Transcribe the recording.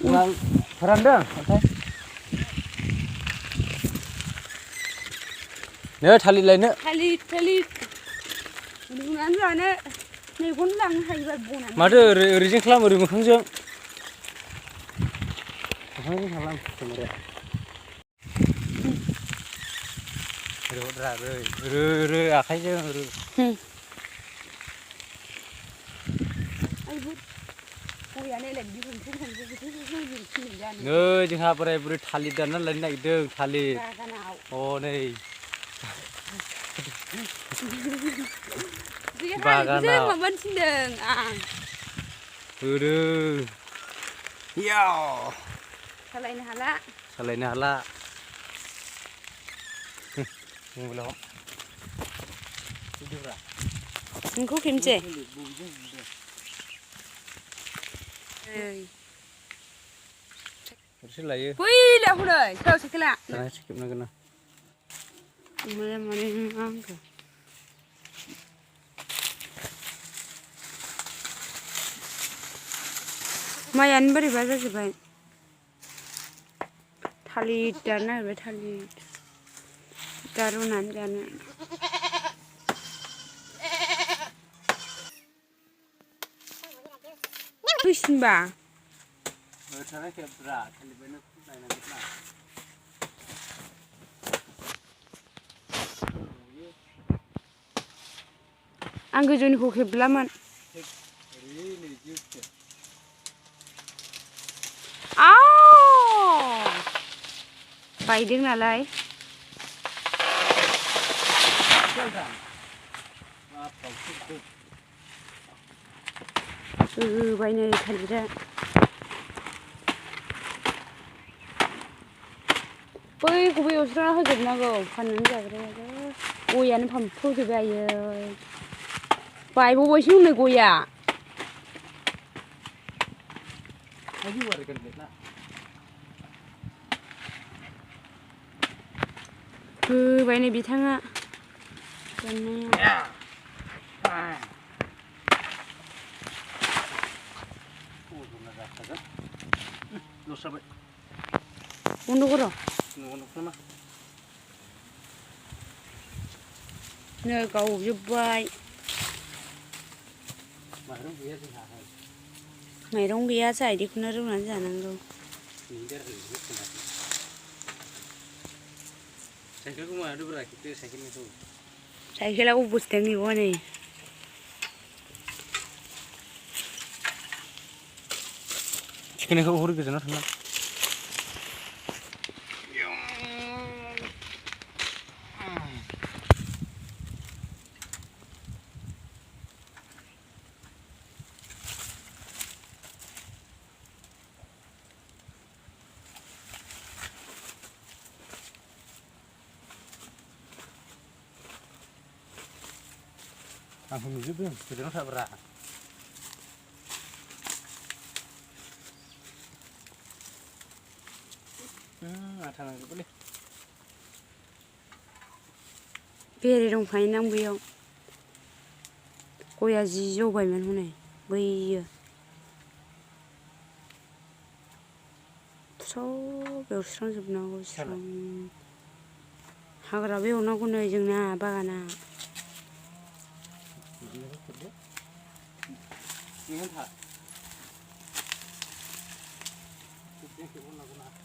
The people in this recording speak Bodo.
फोरानदों ओमफ्राय नो थालिर लायनो थालिर रुनानै जानो मैगं लांनो हायोबा बनानै माथो ओरैजों खालाम ओरै मोखांजों खालाम केमेराया रो आखाइजों रो नै जोंहा बोराय बुरै थालिर दानना लायनो नागिरदों थालिर हनै बागानाव माबानो थिनदों आं होदो याव सालायनो हाला मबाइलाव नोंखौ खेबनोसै लायो बैलाय हनै सोर साइकेला खेबनांगोन ना माने आंखौ माइयानो बोरैबा जाजोब्बाय थालिर दाननो नागिरबाय थालिर दा रुनानै जानो फैसिनबा आं गोजौनिखौ खेबलामोन बायदों नालाय बायनो थालिरा बैखौबो एवस्रांना होजोबनांगौ फाननानै जाग्राया गयानो फानफौजोब्बाय आयै बायबावबायसो हनै गया होबाय नै बिथाङा बन्द'कर' नै गावजोब्बाय माइरं गैया जाहा इदिखौनो रुनानै जानांगौ साइकेला अबस्थायानो गैबावा नै थिखोनायखौ हर गोजानाव थांना आंखौ नुजोबदों गोजानाव थाब्रा आथा नांजोबबायलै बेरे दंखायोना बैयाव गया जि जौबायमोन हनै बैयो सब एवस्रांजोबनांगौ स्रां हाग्राबो एवनांगौ नै जोंना बागाना खेबसे खेबहरनांगौ ना